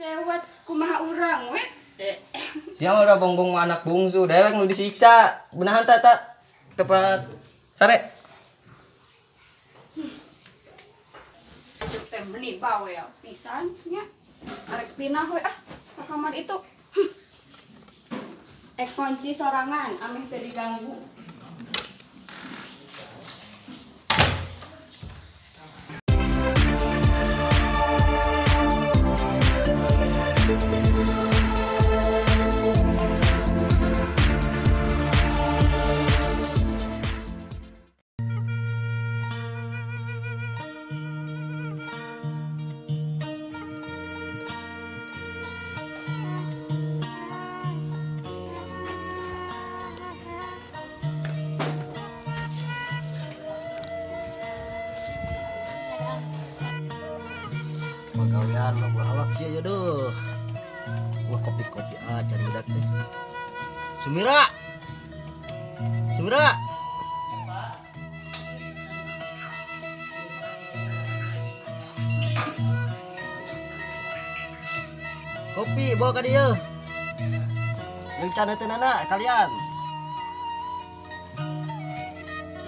Sewat kumaha urang we. Siang udah bongbong anak bungsu, dewek nu disiksa. Benahan tak tepat sare. Acuk teh meni bawel pisan nya. Arek pindah we ah ka kamar itu. Ek kunci sorangan ameh teu diganggu. Pagawean loba awak sih ya duh. Wah kopi-kopi aja budak teh. Sumira. Sumira. Kopi bawa ka dieu. Jeung can teh nana kalian.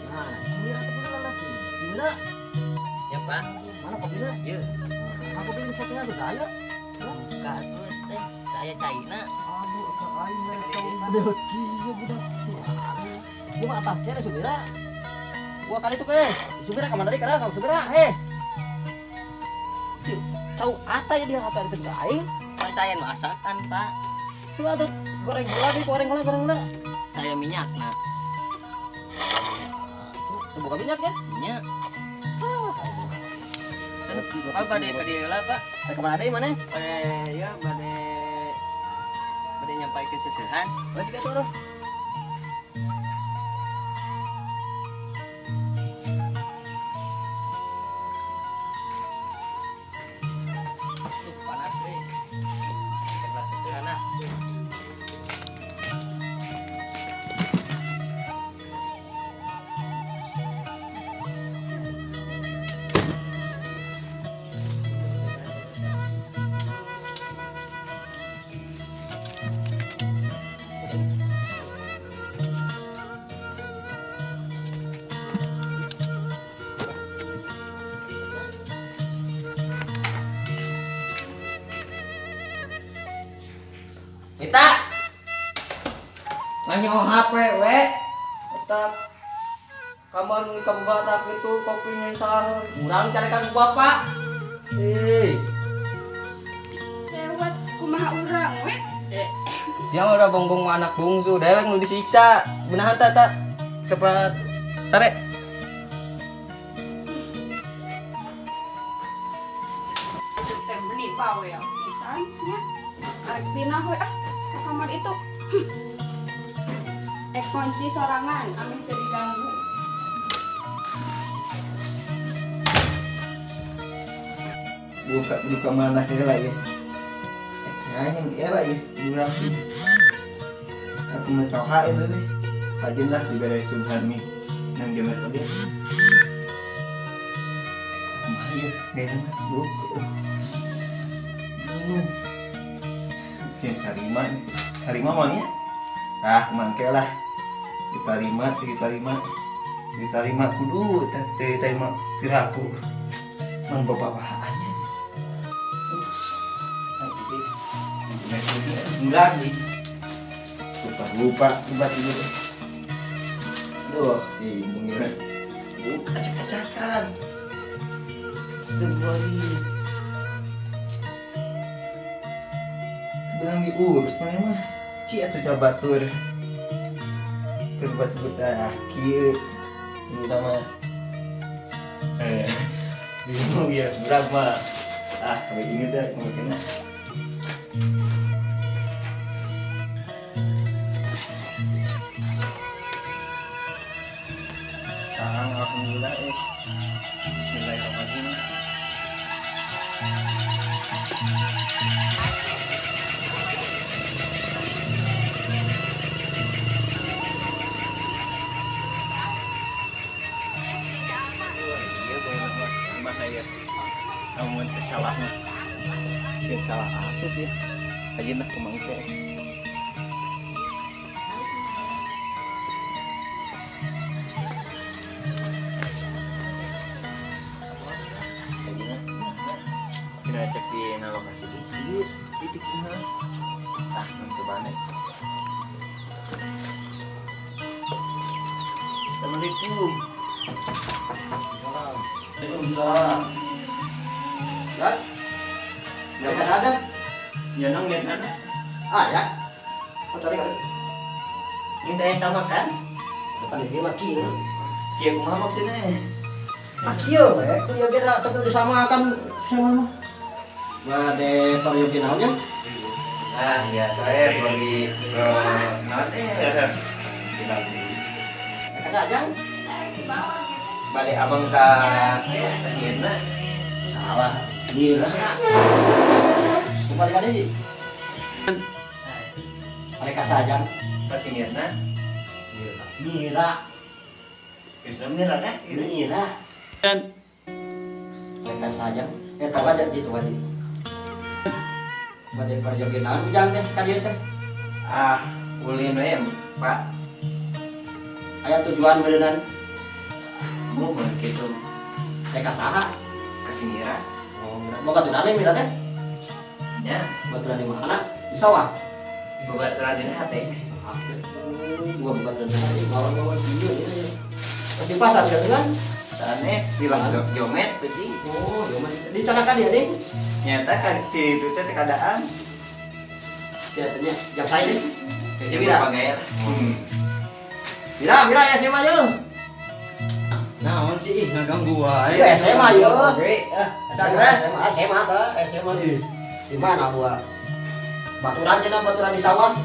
Nah, Sumira teh kudu laki. Sumira. Ya, Pak. Mana kopinya? Ieu. Aku beli setengah tuh saya. Buka tuh teh, saya China. Aduh, ke aing budak kieu budak. Gua mah atas kene Sumira. Gua kali itu ke. Sumira ka mana deui kana Sumira, heh. Tahu ata ya dia apa itu ke aing? Pantayan masakan, Pak. Tuh atuh goreng heula deui, goreng heula, goreng heula. Saya minyak nah. Tuh buka minyak ya? Minyak. Apa bade ka dieu lah, Pak? Ka mana deui maneh? Bade ya bade bade nyampai ke seusehan. Bade ka tuh. Tuh panas euy. Kena seusehan ah. Mita, nanya HP we, tetap kamar nu kabubatak itu kopi ngesar, urang carikan ku bapak. Hei, Sewat kumaha urang we. Siang udah bongbong anak bungsu, dewek nu disiksa. Benahan tak tepat sare. Acuk teh meni bawel pisan nya. Arek pindah we ah ka kamar itu. Ek kunci sorangan ameh teu diganggu. Buka buka mana heula ya. Yang era ya, urang sih. Aku mah tahu hae deh. Rajin lah dibere subhan mi. Nang jaman oge. Kumaha ya, gayana buka. Bingung. Yang tarima, tarima maunya? Ah, mangke lah. Diterima, diterima, diterima kudu, diterima piraku. Mang bawaannya. Lagi lupa lupa tidur. Aduh, bingung ya. Buka acak-acakan. Astagfirullahaladzim. Benang diurus mana mah. Ci atuh cabatur. Keur batur tah kieu. Urang mah. Bingung ya, urang mah. Ah, kami inget dah kemana. Alhamdulillah Bismillahirrahmanirrahim. Iya, bahaya. Namun tersalah mah. Salah asup ya. Ayeuna kumaha teh. Ayeuna kita cek di lokasi ieu titik imah. Ah, coba nih. Assalamualaikum. Waalaikumsalam. Ya? Mereka ada? Ya nong lihat mana? Ah ya. Oh tadi kali. Ini tanya sama kan? Depan ini mah kieu. Kieu kumaha maksudnya? Ah kieu we, kieu ge da teu disamakan sama mah. Bade peryogi naon nya? Ah biasa ya bagi naon teh. Kata aja. Bade abang ka Teh Mirna. Salah. Mirna. Kembali kali. Mereka saja. Pasti Mirna. Mira. Mirna Mira kan? Mira. Mereka saja. Ya tahu aja gitu aja. Bade perjogi naon ujang teh ka dieu teh? Ah, ulin we Pak. Aya tujuan beuneunan. Bukan gitu. Mereka saha? Ka si Mira. Oh, Mira. Boga tujuan Mira teh? Ya, baturan di mana? Di sawah. Baturan di hate. Gua baturan di hate, bawa-bawa dieu ieu. Di pasar kan? Sanes di jomet tadi. Oh, jomet. Di canakan dia ding. Nyata kan di itu teh keadaan. Ya, tanya jam saya ding. Si Mira. Mira, Mira ya SMA yeuh. Naon sih ih ngaganggu wae. Ieu SMA yeuh. SMA, SMA teh, SMA. Di mana gua? Baturan cenah baturan di sawah.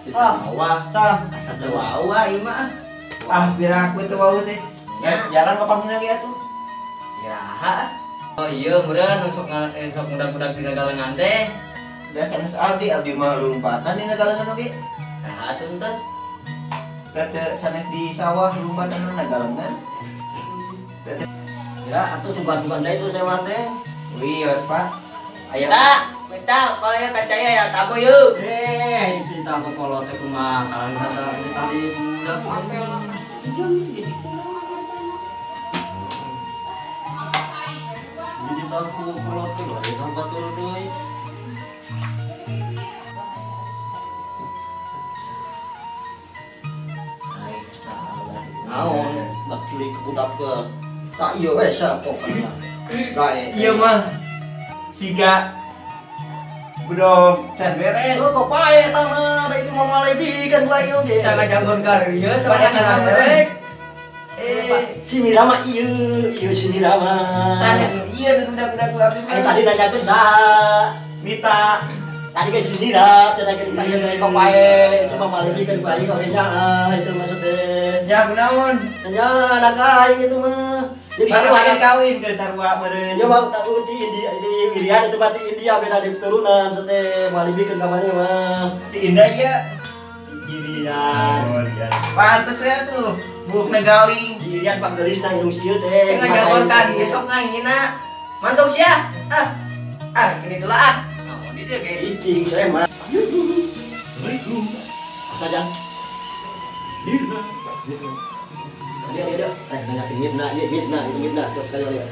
Di sawah. Tah, asa teu wau ieu mah. Ah, pira aku teu wau teh. Ya, jalan kapanggih lagi atuh. Ya. Oh iya, meureun sok sok mudah-mudah dina galengan teh. Da sanes abdi, abdi mah lumpatan dina galengan oge. Saha atuh entos? Teh sanes di sawah lumpatan dina galengan. Ya, atuh sugan-sugan cai itu saya mah teh. Wios, Pak. Ayo. Minta, kalau ya kacaya ya tabu yuk. Eh, kita aku kalau teh kumaha kalau kata ini tadi budak. Apel lah masih ijon jadi kurang apa. Jadi kita aku kalau teh lah ya batur deui. Ai salah. Naon, bak cilik budak teh. Tak ieu we sia pokoknya. Bae. Ieu mah siga bedog can beres. Oh, kok pae eta mah, da itu mah malebi kan gua ieu ge. Sangat janggon karya sama rek. Si Mira mah ieu, ieu si Mira mah. Sanes nu ieu nu budak-budak gua abdi mah. Tadi nanyakeun saha? Mita. Tadi ge si Mira, cenah ge ditanya deui kok pae, itu mah malebi kan gua ieu kok nya itu maksudnya. Nya kunaon? Nya anak aing itu mah. Jadi sarua aing kawin ke sarua meureun. Ya mau tak di India, di Irian itu berarti India beda di keturunan sete malibikeun ka maneh mah. Di India ya. Irian. Oh iya. Pantes ya tuh. Bukna galing. Di Irian panggelisna indung sieu teh. Sing ngajawab ka dieu sok ngahina. Mantuk sia. Ah. Ah, ini dulu ah. Naon di dieu ge. Icing saya mah. Assalamualaikum. Asa jang. Mirna. Dia dia dia, nanya ke Mirna, iya Mirna, itu Mirna, coba sekali lihat.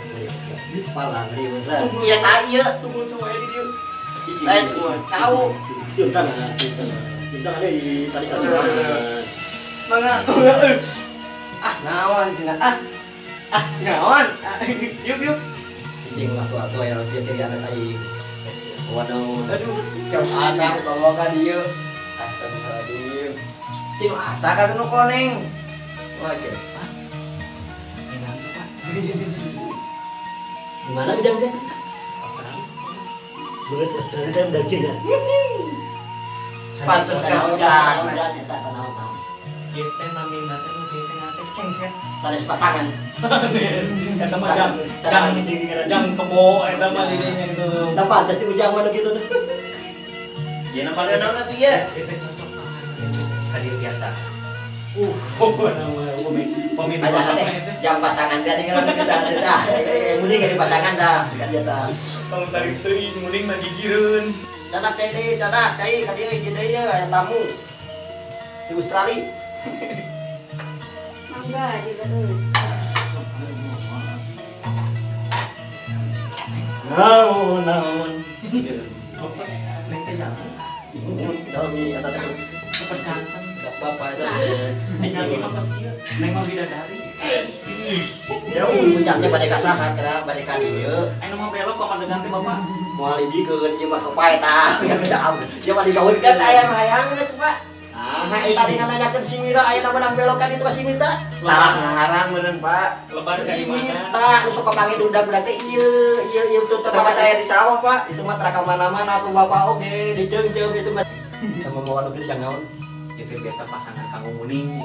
Palang riweuh lah. Iya saya, tunggu coba di dieu. Lain tuh, cau. Cium tangan, cium tangan. Cium tangan deui, tadi caca. Mangga, mangga. Ah, naon cenah ah. Ah, naon. Yuk, yuk. Cicing ulah tua-tua ya, dia kayak anak aing. Waduh, aduh, cau anak bawa ka dieu. Astagfirullahaladzim. Cing asa ka nu koneng. Wah, cek. Gimana jam teh? Australia. Menurut Australia teh dari ya. Pantes ka otak. Eta naon. Ieu teh namina teh nu teh teh cengset. Sanes pasangan. Sanes. Eta mah jang jang kebo eta mah dirinya gitu. Tah pantes di ujang mana gitu teh. Ieu na pada naon atuh ieu? Ieu teh cocok banget. Ka dieu biasa. Pemimpin yang pasangan tadi kan kita tah. Muning di pasangan dah kan dia tah. Tong tarik teuing muning mah gigireun. Cadak cai deui, cadak cai ka dieu hiji deui aya tamu. Di Australia. Mangga ieu euy. Naon naon. Neng teh jalan. Dalam ieu eta teh kepercantan bapak eta teh. Neng mah pasti ieu. Neng mah bidadari. Jauh puncaknya bade ka saha kira bade ka dieu. Anu mah belok kok padegan teh bapak. Moal dibikeun ieu mah kepae tah. Ieu mah digaweunkeun aya nu hayangeun atuh Pak. Ah, eta tadi nanyakeun si Mira aya menang belokan itu ka si Mita. Salah ngaharang meureun Pak. Lebar ka di mana? Tah, nu sok kapanggih budak-budak teh ieu ieu ieu tuh tempat aya di sawah Pak. Itu mah tara ka mana-mana ku bapak oge diceungceum itu mah. Sama mawa nu kieu jang naon? Itu biasa pasangan kanggo muning.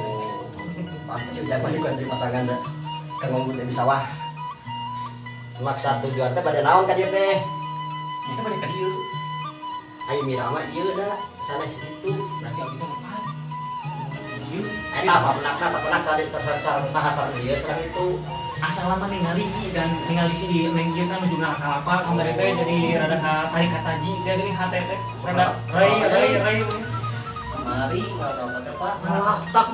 Pasti udah balik kan pasangan dah. Kanggo muning di sawah. Maksud tujuan teh bade naon ka dieu teh? Itu bade ka dieu. Ai Mira mah ieu da sanes itu. Berarti abdi teh lepat. Ieu. Eta apa penakna tah penak sanes sareng saha sareng ieu sareng itu. Asal mah ningali dan ningali si Neng ieu kan nuju ngalakalapa kamari teh jadi rada ka tarik ka taji sia geuning hate teh. Rada rai rai rai. Mari kalau teh Pak. Ngalaktak.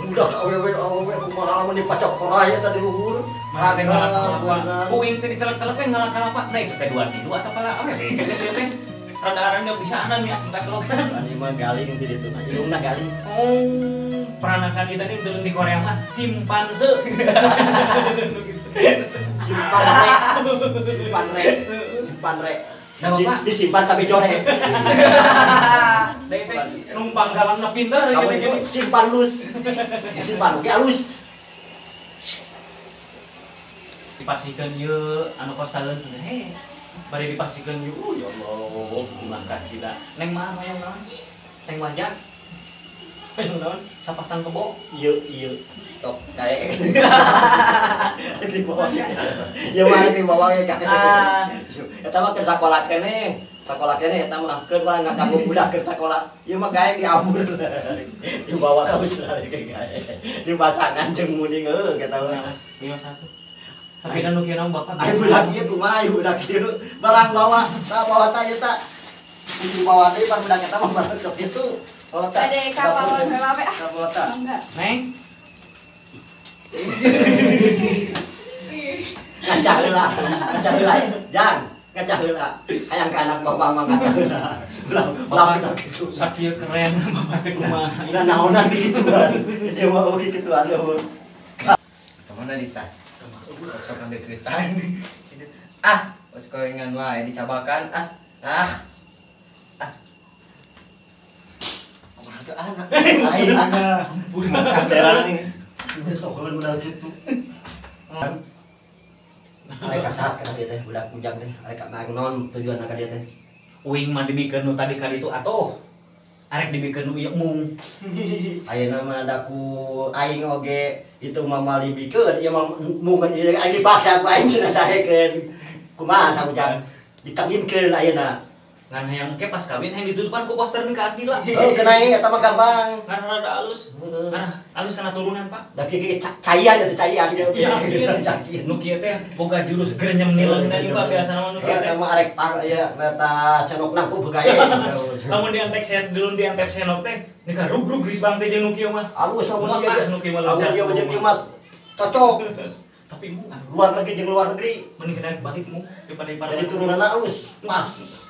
Budak awewe awewe kumaha lamun dipacok koray eta di luhur. Mana teh ngalakalapa. Kuing teh ditelek-telek we ngalakalapa. Nah itu teh 2 tilu atau apa awewe teh. Rada-rada bisa anan ya singkat logan. Ini mah galing di ditu. Ilungna galing. Oh, peranakan kita nih di Korea mah simpanse. Simpan re. Simpan re. Simpan re. Disimpan tapi jorek. Da teh numpang galangna pinter gitu. Simpan lus. Simpan oge alus. Dipasikeun ieu anu kos taeun heh. Bari dipastikan yuk, ya Allah, dimakan sila. Neng mah hayang naon? Neng wajah. Hayang naon? Sapasang kebo. Ieu ieu. Sok kae. Di bawah. Ya mah di bawah ge kae. Eta mah keur sakola keneh. Sakola keneh eta mah keur urang ngaganggu budak keur sakola. Ieu mah gae diabur. Dibawa ka Australia ge gae. Dipasangan jeung muning heuh eta mah. Ieu satu. Tapi dan nu kieu bapak. Ai budak ieu kumaha ieu budak ieu. Barang bawa, tah bawa tah ieu tah. Isi bawa teh pan budak eta mah barang sok kitu. Bawa tah. Bade ka pawon heula we ah. Bawa tah. Neng. Ngacah heula, ngacah heula. Jang, ngacah heula. Hayang ka anak bapak mah ngacah heula. Ulah ulah kita kitu. Sakieu keren bapak teh kumaha. Nah naonan kikituan. Dia mah oge kituan leuh. Ka mana ditah? Sok deketan. Ah, os gorengan wae dicabakan. Ah, ah. Ah. Kumaha teh anak? Aing anak. Kaseran nih. Tokeun budak kitu. Arek saat kana dia teh budak ujang teh, arek naon tujuan ka dia teh. Uing mah dibikeun nu tadi ka ditu atuh. Arek dibikeun nu ieu mung. Ayeuna mah da ku aing oge itu mah malibikeun ieu mah mungkeun ieu aing dipaksa ku aing cenah daekeun. Kumaha tah ujang dikawinkeun ayeuna. Ngan hayang ke pas kawin hayang ditutupan ku poster nih ka Adila. Heuh kena eta mah gampang. Ngan rada alus. Ngan alus kana turunan Pak. Da kieu caian eta caian ge oge. Nu kieu teh boga jurus grenyem nileng tadi Pak biasana mah nu kieu teh. Eta mah arek tang ieu eta senokna ku begaye. Lamun diantep sen dulun diantep senok teh nika rug-rug geus bang teh jeung nu kieu mah. Alus lamun ieu nu kieu mah loncat. Lamun ieu mah jeung ieu mah cocok. Tapi mu luar negeri jeung luar negeri. Mending kena balik mu daripada ipar. Jadi turunanna alus pas.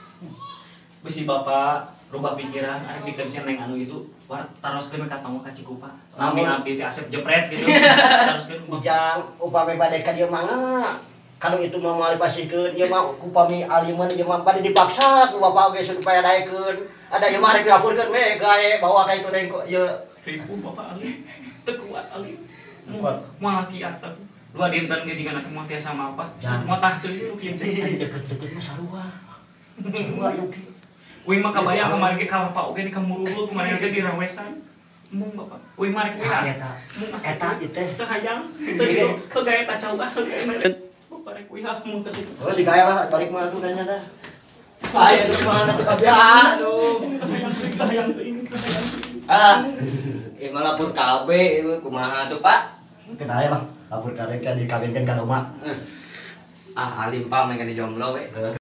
Bisi bapak rubah pikiran arek dikeun si neng anu itu war taroskeun ka tong ka Cikupa. Lamun abdi teh asep jepret gitu. Taroskeun ujang upami bade ka dieu mangga. Kanu itu mah moal dipasihkeun ieu mah upami aliman ieu mah bade dipaksa ku bapak oge supaya daekeun. Ada ieu mah arek dilapurkeun we gae bawa ka itu neng ieu. Ribu bapak ali teu kuat ali. Moal kiat dua dinten ge jiga moal tiasa mah apa. Moal tah teuing nu kieu teh. Deket-deket mah sarua. Sarua ieu. Uing mah kabayang kemarin ge ka bapak oge di kamurulul kemarin ge di rawesan. Mung bapak. Uing mah rek we. Eta ieu teh. Teu hayang. Teu kitu ke gae tacau ah gae mah. Bapak rek we ah mung teu kitu. Oh digae lah balik mah atuh kayaknya dah. Ayo terus mana cepat ya aduh. Hayang teuing, hayang teuing. Ah. Ieu mah lapor KB ieu kumaha tuh, Pak? Kena lah, lapor karek kan dikawinkeun ka domba. Ah, alim Pak main di jomblo we.